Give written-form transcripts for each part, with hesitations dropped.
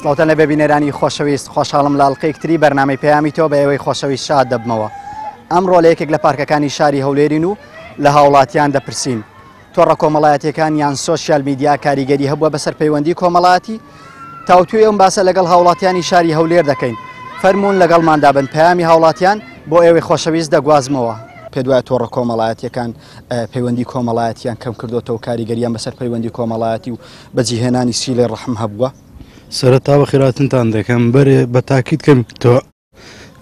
سڵاوتان لەبێ بینەرانی خۆشەویست، خۆشحاڵم لە ئەڵقەیەکتری بەرنامەی پەیامی تۆ بە ئێوەی خۆشەویست شاد دەبمەوە. ئەمڕۆ لە یەکێک لە پارکەکانی شاری هەولێرین و لە هاوڵاتیان دەپرسین تۆڕە کۆمەڵایەتیەکان یان سۆشیال میدیا کاریگەری هەبووە بەسەر پەیوەندی کۆمەڵایەتی؟ تاوتوێی ئەم باسە لەگەڵ هاوڵاتیانی شاری هەولێر دەکەین. فەرموون لەگەڵماندا بن پەیامی هاوڵاتیان بۆ ئێوەی خۆشەویست دەگوازمەوە. پێت وایە تۆڕە کۆمەڵایەتیەکان پەیوەندی کۆمەڵایەتیان کەم کردۆتەوە کاریگەریان بەسەر پەیوەندی کۆمەڵایەتی و بەجیهێنانی سیلەی ڕەحم هەبووە؟ سەرەتا بەخێرهاتنتان دەکەم بەرێ بە تاکید کەم تۆ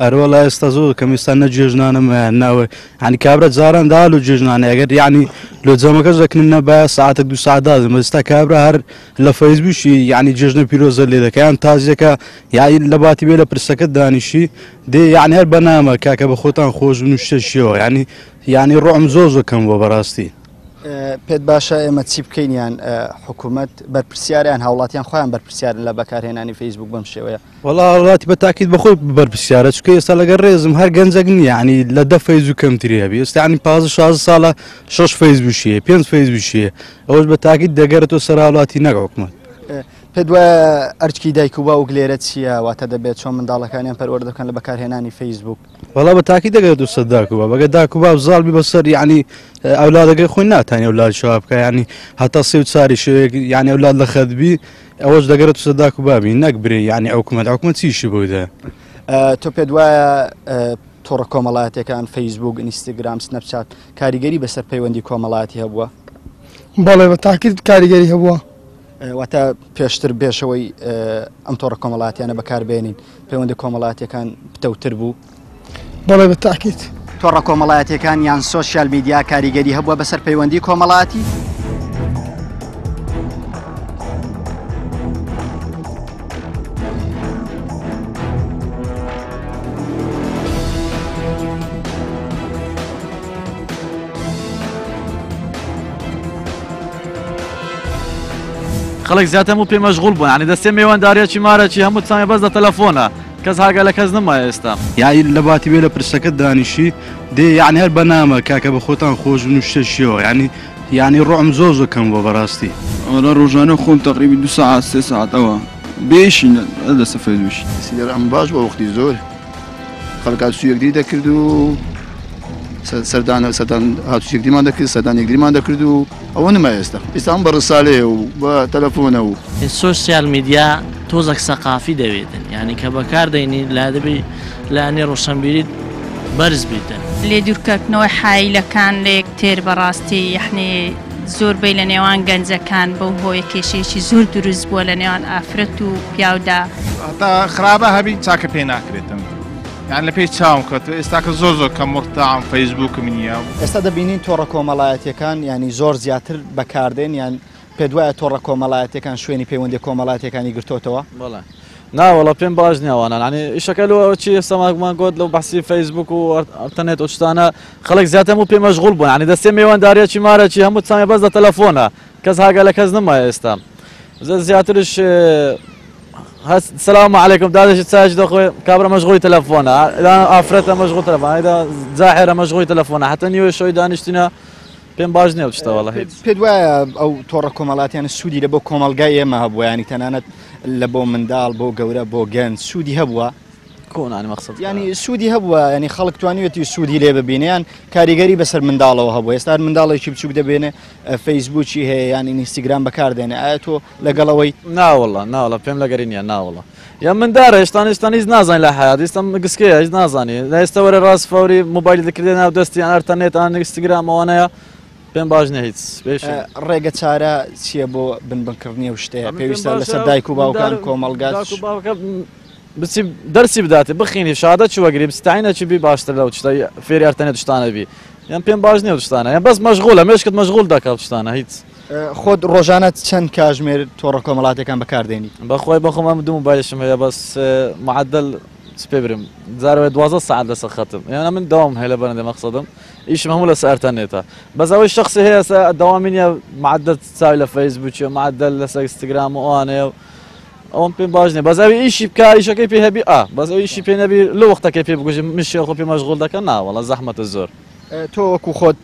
ئەرەوەڵا ئێستا زۆر کەم ئێستا نە جێژنانم هەیە ناوە یعنی کابرا جاران دال و جێژنانە ئەگەر یعنی لۆ جەمەکەش دەکنن نەبایە ساعتێک دو ساعت دادم ئێستا کابرا هەر لە فەیسبووشی یعنی جێژنە پیرۆزە لێ دەکە یان تازیەکە یعنی لە باتی بێ لە پرسەکە دانیشی دێ یعنی هەر بەنامە کاکە بە خۆتان خۆش بن و شتێکیەوە یعنی یعنی ڕۆم زۆر زۆر کەم بووە بەڕاستی. پێت باشە ئێمە چی بکەین یان حکوومەت بەرپرسیارە یان هاوڵاتیان خۆیان بەرپرسیارن لە بەکارهێنانی فەیسبوک بەم شێوەیە؟ وەڵا هاوڵاتی بە تاکید بەخۆی بەرپرسیارە چونکە ئێستا لەگەڵ ڕێزم هەر گەنجێک نییە یعنی لە 10 فەیسبوک کەمتری هەبی ئێستا یعنی 15 16 ساڵە شەش فەیسبوکی هەیە پێنج فەیسبوکی هەیە ئەوەش بە تاکید دەگەرێتەوە سەر هاوڵاتی نەک حکومەت. پێت وایە ئەرکی دایک و باوک لێرە چییە؟ واتە دەبێت چۆن منداڵەکانیان پەروەردە بکەن لە بەکارهێنانی فەیسبوک؟ وەڵا بە تاکی دەگەرێتەوە سەر داک و باب ئەگەر داک و باب زاڵ بی بەسەر یعنی ئەولادەکەی خۆی ناتانی ئەولاد شەوا بکە یعنی هەتا سێ و چاری شەوێک یعنی ئەولاد لە خەت بی ئەوەش دەگەرێتەوە سەر داک و بابی نەک برێ یعنی حکومەت حکومەت چیشی بۆی دە. تۆ پێت وایە تۆڕە کۆمەڵایەتیەکان فەیسبوک، ئینستاگرام، سنەپچات کاریگەری بەسەر پەیوەندی کۆمەڵایەتی هەبووە؟ بەڵێ بە تاکید کاریگەری هەبووە. واتە پێشتر بێشەوەی ئەم تۆڕە کۆمەڵاتیانە بەکاربێنین پەیوەندی کۆمەڵاتیەکان پتەوتر بوو؟ بەڵێ بە تاکید. تۆڕە کۆمەڵایەتیەکان یان سۆشیال میدیا کاریگەری هەبووە بەسەر پەیوەندی کۆمەڵایەتی؟ خەڵک زیاتر هەموو پێ مەشغوڵ بوون یعنی دەستێ مێوانداریەکی مارەکی هەموو چاوێ بەس لە تەلەفۆنە کەس هاگا لە کەس نەمایە ئێستا. یاعی لە باتی بێ لە پرسەکەت دانیشی دێ یعنی هەر بەنامە کاکە بە خۆتان خۆش بن و شتێکیەوە یعنی یعنی ڕۆعم زۆر زۆر کەم بووە بەڕاستی. وەڵا ڕۆژانە خۆم تەقریبی دو سەعات سێ سەعات ئەوە بێ ئیشی لەسەر فەیسبووکی. سیدەرعم باش بووە وەختی زۆر خەڵک هاتوچۆی یەکدری دەکرد و سەردان سەردان هاتوچۆی یەکدریمان دەکرد سەردان یەکدریمان دەکرد و ئەوە نما ئێستا ئێستا هەم بە ڕسالەیە و بە تەلەفۆنە و. سۆسیال میدیا تۆزەک سەقافی دەوێتن یانی کە بەکار دەینی لا دەبی لایەنی ڕۆشەنبیریت بەرز بیتن. لێ دوورکەوتنەوەی حایلەکان لە یەکتر بەڕاستی یەحنی زۆربەی لە نێوان گەنجەکان بەو هۆیە کێشەیەکی زۆر دروست بووە لە نێوان ئافرەت و پیاودا. هەتا خراپە هەبی چاکە پێ ناکرێتن یان لە پێی چاوم کەوتوە ئێستاکە زۆر زۆر کەم مورتاعم فەیسبووکم نییە. ئێستا دەبینین تۆڕە کۆمەڵایەتیەکان یانی زۆر زیاتر بەکاردێن یان پێت وایە تۆڕە کۆمەڵایەتیەکان شوێنی پەیوەندیە کۆمەڵایەتیەکانی گرتۆتەوە؟ بەڵێ ناوەڵا پێم باش نییە ئەوانە یانی ئیشەکە لۆ چی ئێستا ماگمان گۆت لەو بەحسی فەیسبوک و ئەنتەرنێت و شتانە خەڵک زیاتر هەموو پێ مەشغوڵ بوون یانی دەستێ مێوانداریەکی مارەکی هەموو چاوێ بەس لە تەلەفۆنە کەس هاگا لە کەس نەمایە ئێستا زیاترش هەست سلام علیکم دادەشی چایش دەخۆی کابرا مەشغولی تەلەفۆنە ئافرەتە مەشغول تەلەفۆنە جاحێرە مەشغولی تەلەفۆنە حتا نیوەی شەوی دانیشتینە پێم باش نییە شتە وەڵا هیچ. پێت وایە ئەو تۆڕە کۆمەڵاتیانە سوودی لە بۆ کۆمەڵگای ئێمە هەبووە ینی تەنانەت لە بۆ منداڵ بۆ گەورە بۆ گەنج سوودی هەبووە؟ کۆنانی مەقسەد ینی سوودی هەبووە ینی خەڵک توانیوێتی سوودی لێ ببینیان کاریگەری بەسەر منداڵەوە هەبوو ئێستا منداڵێکی بچووک دەبێنێ فەیسبووکی هەیە یان ئینستاگرام بەکاردێنێ ئایا تۆ لەگەڵەوەی؟ ناوەڵا ناوەڵا پێم لەگەری نییە ناوەڵا یا مندارە هێشتان هێشتان هیچ نازانانی لە حیات ئێستا گسکەیە هیچ نازانی لە ئێستا وەرە ڕاست فەوری مۆبایلی دەکردێ ناو دەستی یان ئەرتەنێت یان ئینستاگرام ئەوانەیە پێم باش نییە هیچ بێش. ڕێگە چارە چییە بۆ بنبنکردنی ئەو شتەیە؟ پێویستە لەسەر دایک و باوکان کۆمەڵگا داک و باوکە بچی دەرسی بداتێ بخینی شادە چ وەگری بچی تاینە چی بی باشتر لەو شتە فێری ئەرتەنێت شتانە بی یان پێم باش نییە ئەو شتانە یان بەس مەشغوڵە مێشکت مەشغوڵ دەکا ئەو شتانە هیچ. خۆت ڕۆژانە چەند کاژمێر تۆڕە کۆمەڵاتیەکان بەکاردێنیت؟ بەخوای بەخۆم ئەم دوو مۆبایلشم هەیە بەس معدل چ پێ برم جارەوەی 12 ساعت لەسەر خەتم یان من دەوام هەیە لە بەرەندێ مەقسەدم ئیشم هەموو لەسەر ئەرتەنێتە بەس ئەوەی شخصی هەیە سە دەوامی نییە معدل چاوی لە فەیسبووکیە معدل لەسەر ئینستاگرام و ئەوانەیە و ئەوم پێم باش نییە بەس ئەوی ئیشی بکا ئیشەکەی پێ هەبی ئا بەس ئەوی ئیشی پێ نەبی لە وەختەکەی پێ بگوژی مشێ خۆ پێ مەشغوڵ دەکەن نا وەڵا زەحمەتە زۆر. تۆ وەکو خۆت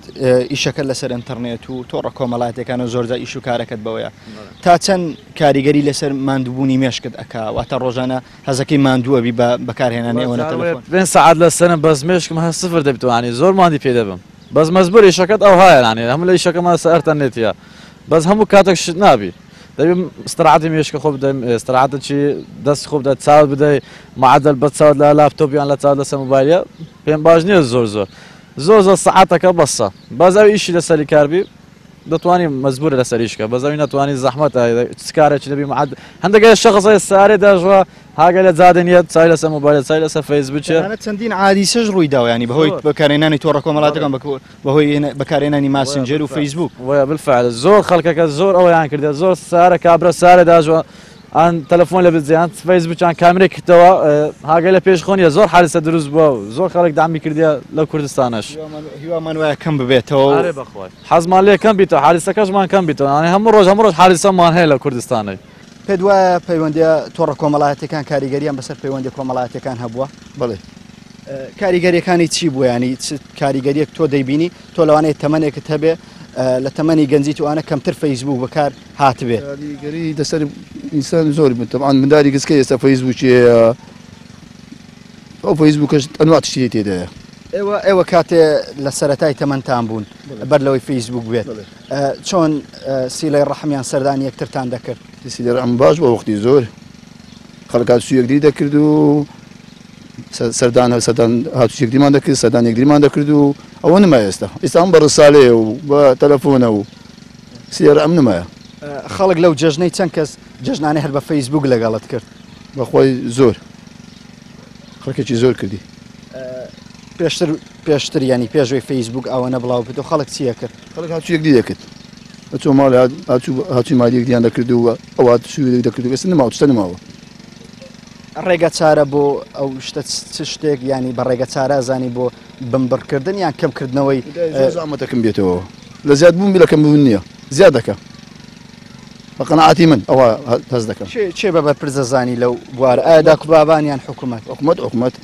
ئیشەکەت لەسەر ئینتەرنێت و تۆڕە کۆمەڵاتیەکان و زۆرجار ئیش و کارەکەت بەوەیە تا چەند کاریگەری لەسەر ماندووبوونی مێشکت ئەکا واتە ڕۆژانە هەزەکەی ماندووە بی بە بەکارهێنانی ئەوەنە تەلەفۆن؟ پێنج سەعات لەسەرم بەس مێشکم هەر سفر دەبیتەوە یانی زۆر ماندی پێ دەبم بەس مەجبوور ئیشەکەت ئەوهایە یانی هەموو لە ئیشەکەمان لەسەر ئەرتەنێتیە بەس هەموو کاتێک شت نابی دەبی ئیستراحەتی مێشکە خۆ بدەی ئیستراحەتێکی دەست خۆ بدەی چاوت بدەی معەدەل بە چاوت لە لاپتۆپ یان لە چاوت لەسەر مۆبایلە پێم باش نییە زۆر زۆر زۆر زۆر سەعاتەکە بەسە بەس ئەو ئیشی لەسەری کار بی دەتوانی مەجبورە لەسەر ئیش کە بەس ئەوی نەتوانی زەحمەتە چ کارێکی دەبی معەد هەندێک شەخص هەیە سارێ دەژوە هاگە لە جادە نییە چای لەسەر مۆبایلە چای لەسەر فەیسبووکێ. تەنانەت چەندین عادیسەش ڕووی داوە یانی بەهۆی بەکارهێنانی تۆڕە کۆمەڵاتەکان بەهۆی بەکارهێنانی ماسنجەر و فەیسبووک. وەیە بالفعل زۆر خەڵکەکە زۆر ئەوەیان کردە زۆر سارە کابرا سارە داژوە ئان تەلەفۆن لە بزێ ئان فەیسبووکیان کامرەی کردەوە هاگە لە پێش خۆ نییە زۆر حادیسە دروست بووە و زۆر خەڵک دەعمی کردیە لە کوردستانەش. هیوامان وایە کەم ببێتەوە. ئەرێ بەخوای حەزمان لێ کەم بیتەوە حادیسەکەشمان کەم بیتەوە یانی هەموو ڕۆژ هەموو ڕۆژ حادیسەمان هەیە لە کوردستانەی. پێت وایە پەیوەندیە تۆڕە کۆمەڵایەتیەکان کاریگەریان بەسەر پەیوەندیە کۆمەڵایەتیەکان هەبووە؟ بەڵێ. کاریگەریەکانی چی بووە ینی چ کاریگەریەک تۆ دەیبینی تۆ لەوانەیە تەمەنێکت هەبێ لە تەمەنی گەنجی توانە کەمتر فەیسبوک بەکار هاتبێت. کاریگەری لەسەر ئینسان زۆر بوو تەبعەن منداری گسکە ئێستا فەیسبوکی هەیە ئەو فەیسبوکەش ئەنوا تشتی تێدایە. ئێوە ئێوە کاتێ لە سەرەتای تەمەنتان بوون بەر لەوەی فەیسبوک بێت چۆن سیلەی ڕەحم یان سەردانی یەکترتان دەکرد؟ سیلەی ڕەحم باش بووە وەختی زۆر خەڵک هاتوچۆی یەکدری دەکرد و سەردان سەردان هاتوچۆی یەکدریمان دەکرد سەردان یەکدریمان دەکرد و ئەوە نما ئێستا ئێستا هەم بە ڕسالەیە و بە تەلەفۆنە و سیلەی ڕەحم نمایە. خەڵک لەو جەژنەی چەند کەس جەژنانەی هەر بە فەیسبوک لەگەڵت کرد؟ بەخوای زۆر خەڵکێکی زۆر کردی. پێشتر پێشتر یانی پێش ئەوەی فەیسبوک ئەوەنە بڵاو بێتەوە خەڵک چی ئەکرد؟ خەڵک هاتوچۆی یەکدی دەکرد ئەچوە ماڵ هاتوچۆی ماڵی یەکدیان دەکرد و ئەو هاتوچۆی دەکرد و ئێستا نەماوە شتە نەماوە. ڕێگە چارە بۆ ئەو شتە چ شتێک یانی بە ڕێگە چارە ئەزانی بۆ بنبڕکردن یان کەمکردنەوەی؟ زۆر زەحمەتە کەم بێتەوە لە زیاد بوون بی لە کەم بوون نییە زیاد دەکا بە قەناعەتی من ئەوە هەست دەکەم. کێ بە بەرپرس دەزانی لەو بوارە ئایا داک و بابان یان حکوومەت؟ حکوومەت حکوومەت.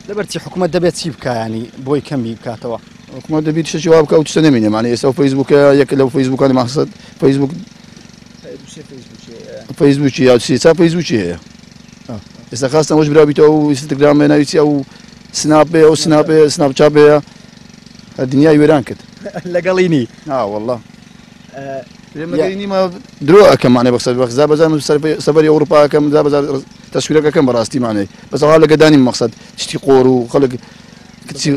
لەبەر چی حکوومەت دەبێت چی بکا ینی بۆی کەمی بکاتەوە؟ حکوومەت دەبێت شتێکی وا بکا و شتە نەمێنێ مانە ئێستا ئەو فەیسبووکە یەک لەو فەیسبووکانە مەقسەد فەیسبووک فەیسبووکی یا چی چا فەیسبووکی هەیە ئێستا خاستە وەش برا بیتەوە و ئینستاگرام هەیە ناوی چی ئەو سناپ هەیە ئەو سناپ هەیە سناپ چاپ هەیە دنیای وێران کرد. لەگەڵی نی؟ نا واللە. مەگەری نیمە درۆ ئەکەم مانێ بەخسەر بەخ زا بەزار من سەفەری ئەوروپا ئەکەم زا بەزار تەسویرەکە ئەکەم بەڕاستی مانێ بەس ئەوها لەگە دانیم مەقسەد شتی قۆر و خەڵک کچی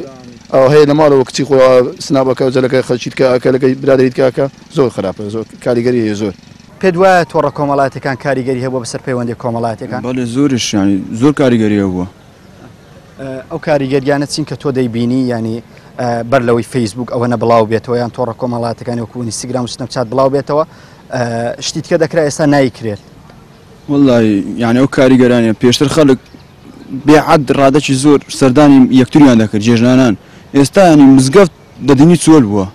ئەو هەیە لە ماڵەوە کچی خۆ سنابەکە و جەلەکە خەڵکی تکا ئەکە لەگەی برادەری تکا ئەکا زۆر خراپە زۆر کاریگەری هەیە زۆر. پێت وایە تۆڕە کۆمەڵایەتیەکان کاریگەری هەبووە بەسەر پەیوەندیە کۆمەڵایەتیەکان؟ بەڵێ زۆریش یانی زۆر کاریگەری هەبووە. ئەو کاریگەریانە چین کە تۆ دەیبینی یانی بەر لەوەی فەیسبوک ئەوەنە بڵاو بێتەوە یان تۆڕە کۆمەڵاتەکانی وەکو ئینستاگرام و سنەپچات بڵاو بێتەوە شتی تکە دەکرا ئێستا نایکرێت؟ وەڵای یانی ئەو کاریگەرانە پێشتر خەڵک بێ عەد ڕادەکی زۆر سەردانی یەکتریان دەکرد جێژنانان ئێستا ینی مزگەفت دەدینی چۆل بووە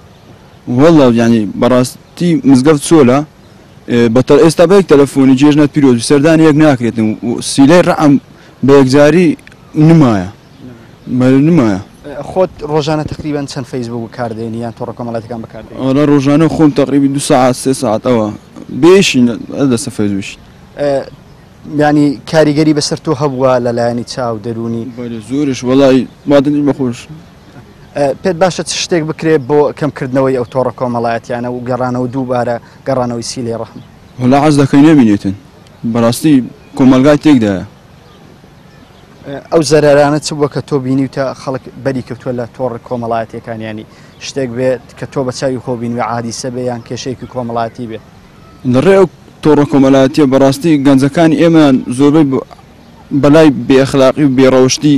وەڵا یانی بەڕاستی مزگەفت چۆلە بەتە ئێستا بە یەک تەلەفۆنی جێژنت پیرۆز سەردانی یەک ناکرێتن و سیلەی ڕەحم بە یەکجاری نمایە نمایە. خۆت ڕۆژانە تەقریبەن چەند فەیسبوک بەکاردێنی یان تۆڕە کۆمەڵایەتیەکان بەکاردێنی؟ وەڵا ڕۆژانە خۆم تەقریبی دو سەعات سێ سەعات ئەوە بێشی دەستە فەیسبوکی. یانی کاریگەری بەسەر تۆ هەبووە لە لایەنی چاو دەروونی؟ بەلێ زۆریش وەڵای مادەنی بەخۆش. پێت باشە چ شتێک بکرێت بۆ کەمکردنەوەی ئەو تۆڕە کۆمەڵایەتیانە و گەڕانەوە دووبارە گەڕانەوەی سیلەی ڕەحم؟ وەڵا حەز دەکەی نەبینێتن بەڕاستی کۆمەڵگای تێکدایە. ئەو زەرەرانە چ بووە کە تۆ بینیوتە خەڵک بەری کەوتووە لە تۆڕە کۆمەڵایەتیەکان یانی شتێک بێت کە تۆ بە چاوی خۆ بینیوە عادیسە بێ یان کێشەیەکی کۆمەڵایەتی بێ؟ لە ڕێ ئەو تۆڕە کۆمەلایەتیە بەڕاستی گەنجەکانی ئێمەیان زۆربەی بەلای بێ ئەخلاقی و بێ ڕەوشتی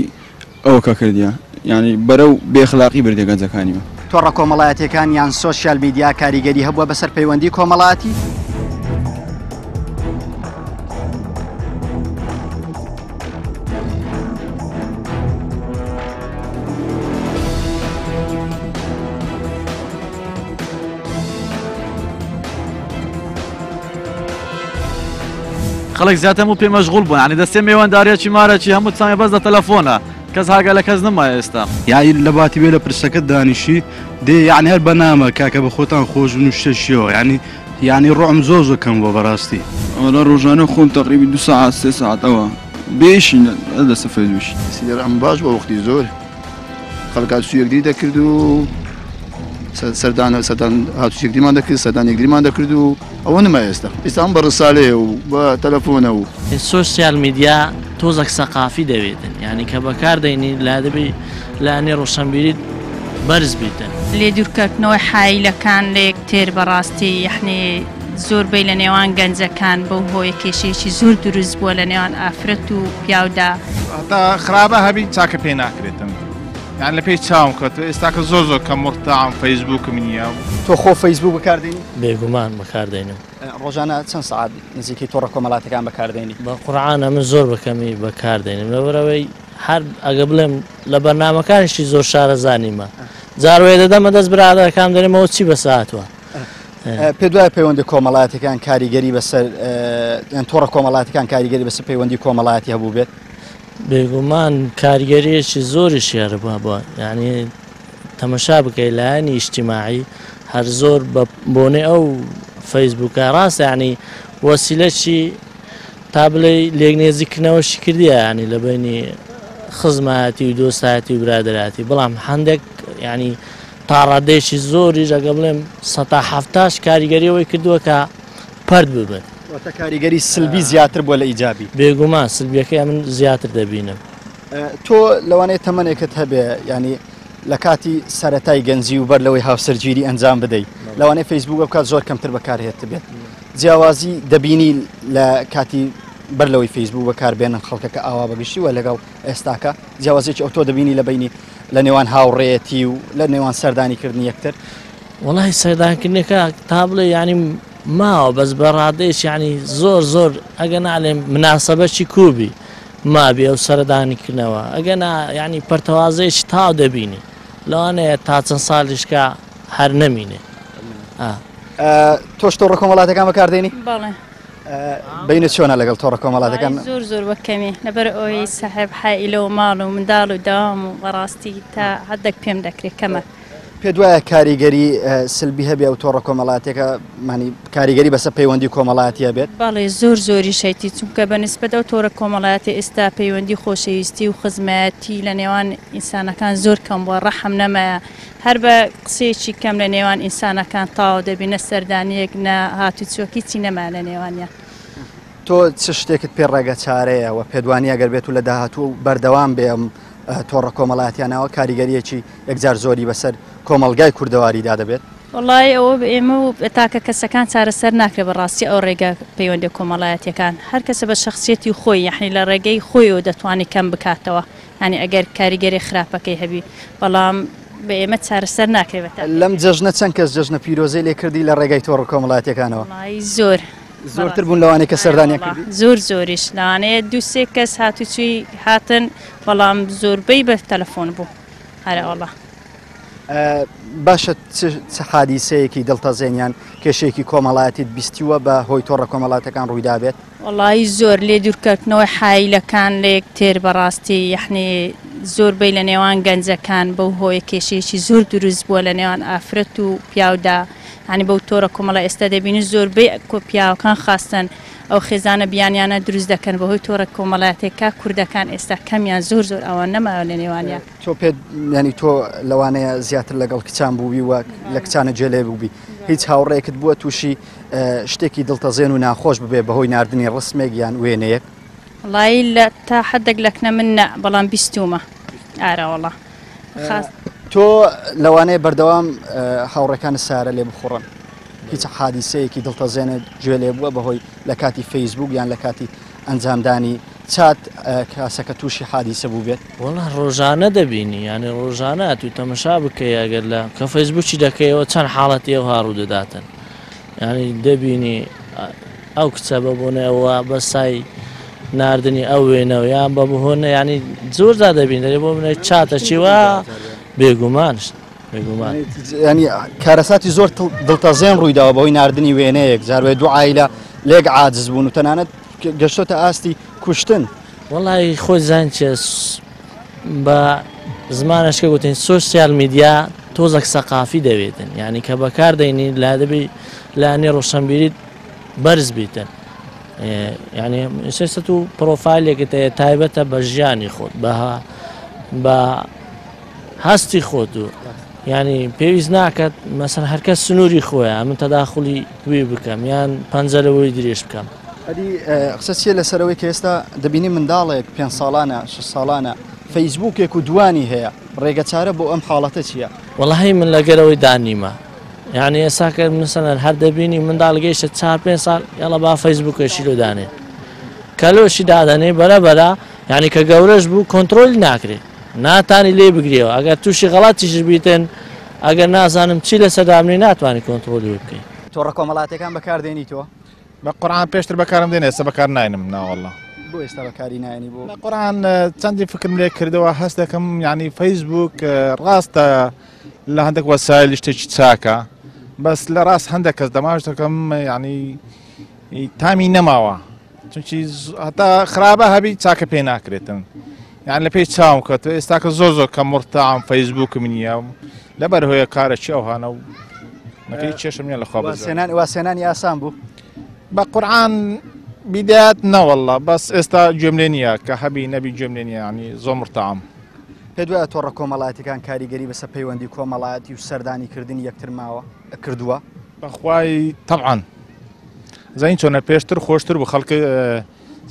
ئەوەکە کردیە یانی بەرەو بێ ئەخلاقی بردیە گەنجەکانی مە. تۆڕە کۆمەڵایەتیەکان یان سۆشیال میدیا کاریگەری هەبووە بەسەر پەیوەندی کۆمەڵایەتی؟ خەڵک زیاتر هەموو پێ مەشغوڵ بوون یانی دەستێ مێوانداریەکی مارەکی هەموو چاوی بەس لە تەلەفۆنە. کەس هاگا لە کەس نەما ئێستا. یانی لە باتی بێ لە پرسەکەت دانیشی دێ یانی هەر بەنامە کاکە بە خۆتان خۆش بن و شتە شیەوە یانی یانی ڕۆعم زۆر زۆر کەم بووە بەڕاستی. وەڵا ڕۆژانە خۆم تەقریبی دوو سەعات سێ سەعات ئەوە بێ ئیشی لەسەر فەیسبووکی. سیدەر ئەم باش بووە وەختی زۆر خەڵک هاتوچۆی یەکدری دەکرد و سەردان سەردان هاتوچۆی یەکدریمان دەکرد سەردان یەکدریمان دەکرد و ئەوە نما ئێستا ئێستا هەم بە ڕسالەیە و بە تەلەفۆنە و. سۆسیال میدیا تۆزەک سەقافی دەوێتن یانی کە بەکار دەینی لا دەبی لانی ڕۆشەنبیریت بەرز بیتن. لێ دوورکەوتنەوەی حایلەکان لە یەکتر بەڕاستی یەحنی زۆربەی لە نێوان گەنجەکان بەو هۆیە کێشەیەکی زۆر دروست بووە لە نێوان ئافرەت و پیاودا. هەتا خراپە هەبی چاکە پێ ناکرێتن یان لە پێی چاوم کەوتوە ئێستاکە زۆر زۆر کەم مورتاعم فەیسبووکم نییە. تۆ خۆ فەیسبووک بەکاردێنی؟ بێگومان بەکاردێنم. ڕۆژانە چەند سەعات نزیکەی تۆڕە کۆمەڵاتەکان بەکاردێنی؟ بە قورعان ئەمن زۆر بە کەمی بەکاردێنم لەبەرئەوەی هەر ئەگە بڵێم لە بەرنامەکانیشی زۆر شارەزا نیمە جار وەیە دەدەمە دەست برادەرەکانم دەرێم ئەوە چی بەسەر هاتووە. پێت وایە پەیوەندی کۆمەڵایەتەکان کاریگەری بەسەر یان تۆڕە کۆمەڵاتەکان کاریگەری بەسەر پەیوەندی کۆمەڵایەتی هەبوو بێت؟ بێگومان کاریگەریەکی زۆریشی هەبووە یعنی تەمەشا بکەی لایەنی ئیجتیماعی هەر زۆر بە بۆنەی ئەو فەیسبووکە ڕاستە یعنی وەسیلەکی تا بڵێی لێک نێزیکردنەوەشی کردیە یعنی لە بینی خزمایەتی و دۆستایەتی و برادەرایەتی بەڵام هەندێک یعنی تا ڕادەیەکی زۆریش ئەگە بڵێم سەتا حەفتاش کاریگەری ئەوەی کردووە کە پەرت ببن. واتە کاریگەری سلبی زیاتر بووە لە ئیجابی. بێگومان سلبیەکەی ئەمن زیاتر دەبینم. تۆ لەوانەیە تەمەنێکت هەبێ یانی لە کاتی سەرەتای گەنجی و بەر لەوەی هاوسەرگیری ئەنجام بدەیت لەوانەیە فەیسبوک ئەو کات زۆر کەمتر بەکارهێتبێت جیاوازی دەبینی لە کاتی بەر لەوەی فەیسبوک بەکاربێنن خەڵکەکە ئاوا بەگشتی وە لەگەڵ ئێستاکە جیاوازێکی ئەوتۆ دەبینی لە بینی لە نێوان هاوڕێیەتی و لە نێوان سەردانی کردنی یەکتر؟ وەڵی سەردانکردنەکە تا بڵێ ینی ماوە بەس بە ڕادەیەکی ینی زۆر زۆر ئەگە نالێم مناسەبەکی کوبی مابی ئەو سەردانی کردنەوە ئەگەنا یانی پەرتەوازەیەکی تاو دەبینی لەوانەیە تا چەند ساڵیش کە هەر نەمینێ. تۆش تۆڕە کۆمەڵاتەکان بەکاردێنی؟ بەڵێ. بینت چۆنە لەگەڵ تۆڕە کۆمەڵاتەکان؟ زۆر زۆر بە کەمی لەبەر ئەوەی سەحێب حائیلە و ماڵ و منداڵ و دەوام و بەڕاستی تا حدێک پێم دەکرێت کەمە. پێت وایە کاریگەری سلبی هەبێ ئەو تۆڕە کۆمەڵاتیەکە مانی کاریگەری بەسەر پەیوەندی کۆمەڵایەتی هەبێت؟ بەڵێ زۆر زۆریش هەیتی چونکە بە نسبەت ئەو تۆڕە کۆمەڵایەتیە ئێستا پەیوەندی خۆشەویستی و خزمایەتی لە نێوان ئینسانەکان زۆر کەم بووە ڕەحم نەمایە هەر بە قسەیەکی کەم لە نێوان ئینسانەکان تەواو دەبی نە سەردانیەک نە هاتوچۆک هیچی نەمایە لە نێوانیان. تۆ چ شتێکت پێ ڕێگە چارەیە و پێت وانیە گەر بێت و لە داهاتوو بەردەوام بێ ئەم تۆڕە کۆمەڵایەتیانەوە کاریگەریەکی یەکجار زۆری بەسەر کۆمەڵگای کوردەواریدا دەبێت؟ وەڵایی ئەوە بە ئێمە و بە تاکە کەسەکان چارەسەر ناکرێت بەڕاستی ئەو ڕێگە پەیوەندیە کۆمەڵایەتیەکان هەر کەسە بە شەخسیەتی خۆی یەعنی لە ڕێگەی خۆیەوە دەتوانێت کەم بکاتەوە یانی ئەگەر کاریگەری خراپەکەی هەبی بەڵام بە ئێمە چارەسەر ناکرێت بە تاکە لەم جەژنە چەند کەس جەژنە پیرۆزەی لێ کردی لە ڕێگای تۆڕە کۆمەڵایەتیەکانەوە؟ وەڵایی زۆر زۆرتر بوون لەوانەی کە سەردانیان کردی؟ زۆر زۆریش لەوانەیە دوو سێ کەس هاتوچوی هاتن بەڵام زۆربەی بە تەلەفۆن بوو ئەرەوەڵا. باشە چ حادیسەیەکی دڵتەزێن یان کێشەیەکی کۆمەڵایەتیت بیستیوە بە هۆی تۆڕە کۆمەڵاتەکان ڕوویدابێت؟ وەڵایی زۆر لێ دوورکەوتنەوەی حایلەکان لە یەکتر بەڕاستی یەعنی زۆربەی لە نێوان گەنجەکان بەو هۆیە کێشەیەکی زۆر دروست بووە لە نێوان ئافرەت و پیاودا یانی بەو تۆرە کۆمەڵە ئێستا دەبینی زۆربەی کۆ پیاوەکان خاستن ئەو خێزانە بیانیانە دروست دەکەن بەهۆی تۆڕە کۆمەڵاتێکە کوردەکان ئێستا کەمیان زۆر زۆر ئەوان نەماوە لە نێوانیان. تۆ پێت یانی تۆ لەوانەیە زیاتر لەگەڵ کچان بووبی و لە کچانە جێ لێ بووبی هیچ هاوڕێکت بووە تووشی شتێکی دڵتەزێن و ناخۆش ببێ بەهۆی ناردنی ڕسمێک یان وێنەیەک؟ وەڵایی لە تا حەدێک لەکنە من نا بەڵام بیستوومە ئارە وەڵا خاس. تۆ لەوانەیە بەردەوام هاوڕێکانت سارە لێ بخوڕن هیچ حادیسەیەکی دڵتەزێنت گوێ لێ بووە بەهۆی لە کاتی فەیسبوک یان لە کاتی ئەنجامدانی چات کاسەکە تووشی حادیسە بووبێت؟ وەڵا ڕۆژانە دەبینی یانی ڕۆژانە ئەتوو تەمەشا بکەی ئەگەر لە کە فەیسبوکی دەکەیەوە چەند حاڵەتی ئەوها ڕوودەداتن یانی دەبینی ئەو کچە بە بۆنەی ئەوە بە سای ناردنی ئەو وێنە و یان بە بهۆنە ینی زۆر جار دەبین دەرێ بۆ منە چاتە چیوە بێگومان بێگومان ینی کارەساتی زۆر دڵتەزێن ڕوویداوە بەهۆی ناردنی وێنەیەک جاروێ دوو عایلە لێک عاجز بوون و تەنانەت گەشتۆتە ئاستی کوشتن. وەڵی خۆی زان چیە. بە زمانش کە گوتین سۆسیال میدیا تۆزەک سەقافی دەوێتن، یعنی کە بەکار دەینی لا دەبی لانی ڕۆشنبیریت بەرز بیتن. یعنی ئێستا و پرۆفایلێکت هەیە تایبەتە بە ژیانی خۆت، بە هەستی خۆت و یعنی پێویست ناکات مەسەن هەرکەس سنووری خۆیە من تەداخلی وی بکەم یان پەنجەرەوەی درێژ بکەم. ئەدی قسە چییە لەسەرەوەی کە ئێستا دەبینی منداڵێک 5 ساڵانە 6 ساڵانە فەیسبووکێک و دوانی هەیە، ڕێگەچارە بۆ ئەم حاڵەتە چییە؟ وەڵاهی من لەگەرەوەی دانیمە، یعنی ئێستا کە مثلەن هەر دەبینی منداڵ گەیشتە 4-5 ساڵ یاڵە با فەیسبووکێکی لۆ دانێ، کە لۆشی دادەنێ بەرەبەرە یعنی کە گەورەش بوو کۆنترۆل ناکرێت، ناتانی لێ بگرێەوە، ئەگەر تووشی غەڵەتیش بیتن ئەگەر نازانم چی لەسەر دابنێ ناتوانانی کۆنترۆلی بکەیت. تۆڕە کۆمەڵاتیەکان بەکاردێنی تۆ؟ بە قورآن پێشتر بەکارم دێنێ، ئێستا بەکار ناینم ناوەڵە. بۆ ئێستا بەکاری نایەنی بۆ؟ لە قورآن چەندی فکرم لێ کردەوە هەست دەکەم یعنی فەیسبوک ڕاستە لە هەندێک وەسایل شتێکی چاکە، بەس لە ڕاست هەندێک کەس دەماش دەکەم یعنی تامی نەماوە، چونکی هەتا خراپە هەبی چاکە پێ ناکرێتن. یان لە پێی چاوم کە تۆ ئێستا کە زۆر زۆر کە مورتاعم فەیسبوکم نییە، لەبەر هۆیە کارێکی ئەوهانە و نەکەی کێشم نییە لە خوا بزانم. واسێنانی ئاسان بوو؟ بە قورآن بیدایەت نەوەڵڵا، بەس ئێستا گوێم لێ نییە کە هەبی نەبی گوێم لێ نییە، یعنی زۆر مورتاعم. پێت وایە تۆڕە کۆمەڵایەتیەکان کاریگەری بەسەر پەیوەندی کۆمەڵایەتی و سەردانیکردنی یەکتر ماوە کردووە؟ بەخوای تەبعەن. زانین چۆنە پێشتر خۆشتر بوو، خەڵک